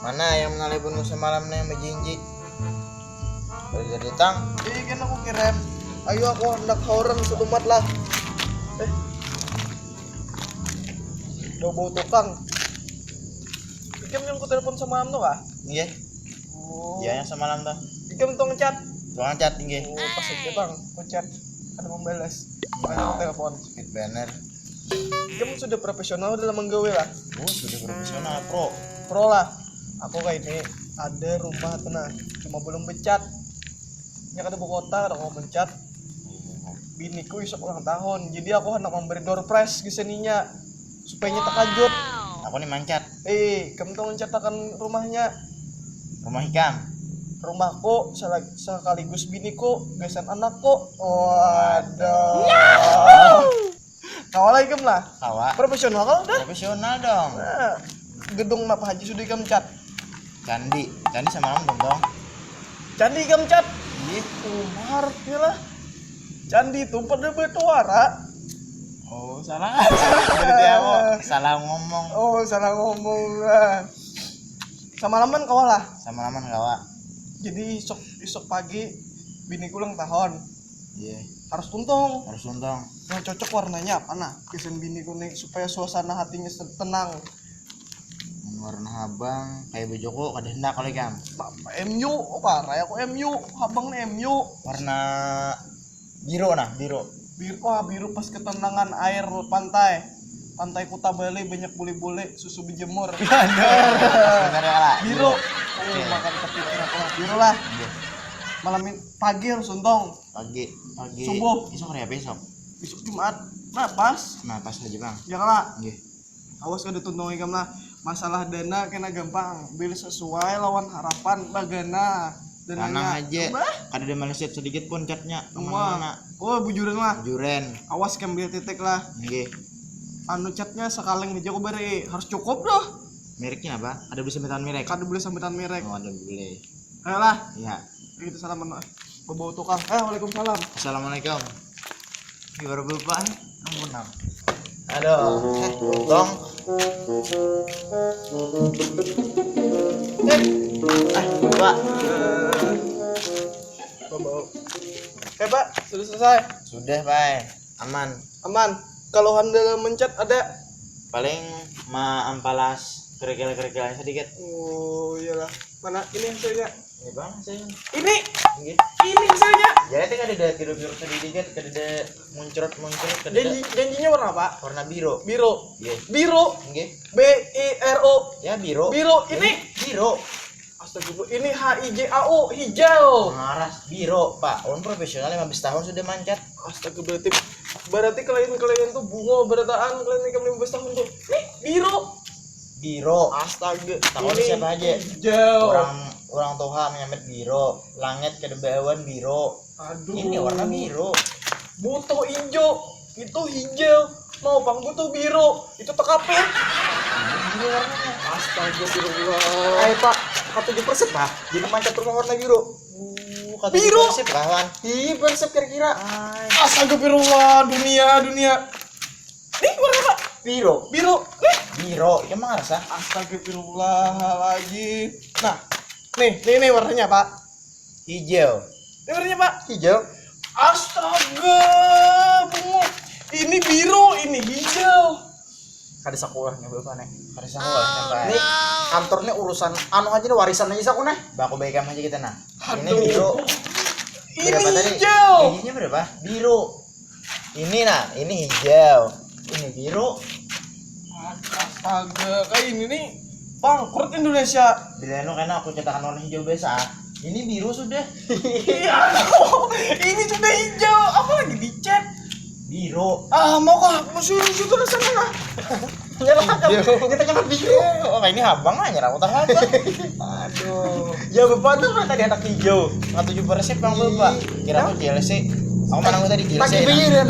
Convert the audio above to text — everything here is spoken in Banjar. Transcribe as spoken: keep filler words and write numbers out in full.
Mana yang menelpon semalam nih yang berjanji? Udah datang. Iya kan aku kirim. Ayo aku hendak hauran sedumat lah. Eh. Bau-bau tukang. Ikam yang ku telepon semalam tuh kah? Nggih. Oh. Iya yang semalam tuh. Ikam tuh ngechat. Tukang chat nggih. Oh, pas aja bang, ku chat ada membalas. Ada telepon. Speed banner. Ikam sudah profesional dalam menggawe lah. Oh, sudah profesional pro. Pro lah. Aku kayak ini ada rumah tuh nah, cuma belum becat. Nya kada bukota, kada mau becat. Biniku isuk ulang tahun, jadi aku hendak memberi door prize ke seninya supaya nya terkajut. Aku nih mancat. Eh, kamu tuh mencatakan rumahnya. Rumah ikam. Rumahku sela- sekaligus biniku, gasan anakku. Waduh. Kawa lah ikam lah. Kawa. Profesional kau dah. Profesional dong. Nah, gedung apa aja sudah ikam cat? Candi. Candi semalam dong dong. Candi ikam cat. Ih. Umar ya lah. Candi itu pada bertuara. Oh, salah. Berarti aku salah ngomong. Oh, salah ngomong lah. Semalaman kawa lah. Semalaman kawa. Jadi isuk isuk pagi biniku ulang tahun. Iya. Harus tuntung. Harus untung. Yang cocok warnanya apa nah? Gasan biniku nih supaya suasana hatinya se- tenang. Warna habang kayak bojoku kada hendak kalau ikam. Apa M U, oh, parah aku M U, habang nih M U. Warna biru nah, biru. Biru, wah biru pas ketenangan air pantai. Pantai Kuta Bali banyak bule-bule, susu berjemur. Sebenarnya lah. Biru. Oh, makan kepiting apa lah. Biru lah. Iya. Malam ini pagi harus untung. Pagi, pagi. Subuh. Isuk hari apa isuk? Besok Jumat. Nah, pas. Nah, pas aja bang. Ya kalah. Nggih. Awas kada tuntung ikam lah. Masalah dana kena gampang. Bila sesuai lawan harapan bagana. Tanang Dananya. Aja. Bah. Kada ada meleset sedikit pun catnya Wah. Kemana-mana. Oh, bujuran lah. Juren. Awas kembali titik lah. Nggih. Anu catnya sekalian aja aku beri harus cukup doh. Mereknya apa? Ada beli sambutan merek? Kada boleh sambutan merek. Oh, ada boleh. Ayolah. Iya. Itu salaman. Bebau tukang. Eh, waalaikumsalam. Assalamualaikum. Gimana bapak? Ampun nang. Aduh, eh, untung. Eh, ah, bapak. Bebau. Eh, Pak, sudah selesai. Sudah, Pak. Aman. Aman. Keluhan dalam mencet ada. Paling ma ampalas kerikil-kerikilnya sedikit. Oh, iyalah. Mana ini hasilnya? Ini bang, saya. Ini, Nggih. ini hasilnya. Jadi kada ada tidur-tidur sedikit, kada ada muncrat-muncrat, kada ada. Janji, janjinya warna apa? Warna biru. Biru. Iya. Biru. Nggih. B I R O. Ya biru. Biru ini. Biru. Astagfirullah. Ini H I J A O, hijau. Ngaras biru, Pak. Ulun profesional lima belas tahun sudah mancat. Astaga, berarti berarti kalian kalian tuh bungo berataan kalian nikah lima belas tahun tuh. Nih, biru. Biru. Astaga. Takut Ini siapa aja? Hijau. Orang orang tuha menyambat biru. Langit kada baawan biru. Aduh. Ini warna biru. Butuh hijau. Itu hijau. Mau pang butuh biru. Itu tekapit. Ini warnanya. Astagfirullah. Ayo Pak, katuju persib lah. Jadi mancat rumah warna biru. Uh, katuju Biru. Persib kawan. Iya Persib kira-kira. Ay. Astagfirullah, dunia, dunia. Nih warna apa? Biru. Biru. Nih. Biru. Emang rasa? Astagfirullahaladzim. Nah, nih, nih, nih warnanya Pak. Hijau. Ini warnanya Pak. Hijau. Astaga, bungo. Ini biru, ini hijau. Kada sekolahnya bapak nih. Kada sekolah sampai. Ini kantornya urusan anu aja nih, warisan aja saku nih. Baku baikam aja kita nah. Ini Aduh. Biru. Ini Berapa tadi? Hijau. Gajinya berapa? Biru. Ini nah, ini hijau. Ini biru. Astaga, kayak ini nih bangkrut Indonesia. Bila anu kena aku cetakan warna hijau biasa. Ini biru sudah. Iya, aduh. Ini sudah hijau, apa lagi dicat? Biru. Ah, mau kah? Mau suruh suruh ke sana lah. Nyerah kan? Kita kena biru. Oh, ini habang lah nyerah utang habang. Aduh. Ya bapak tuh kan tadi anak hijau. Nggak tujuh persib bang bapak. Kira aku J L C. Aku menang tadi J L C. Tadi birin.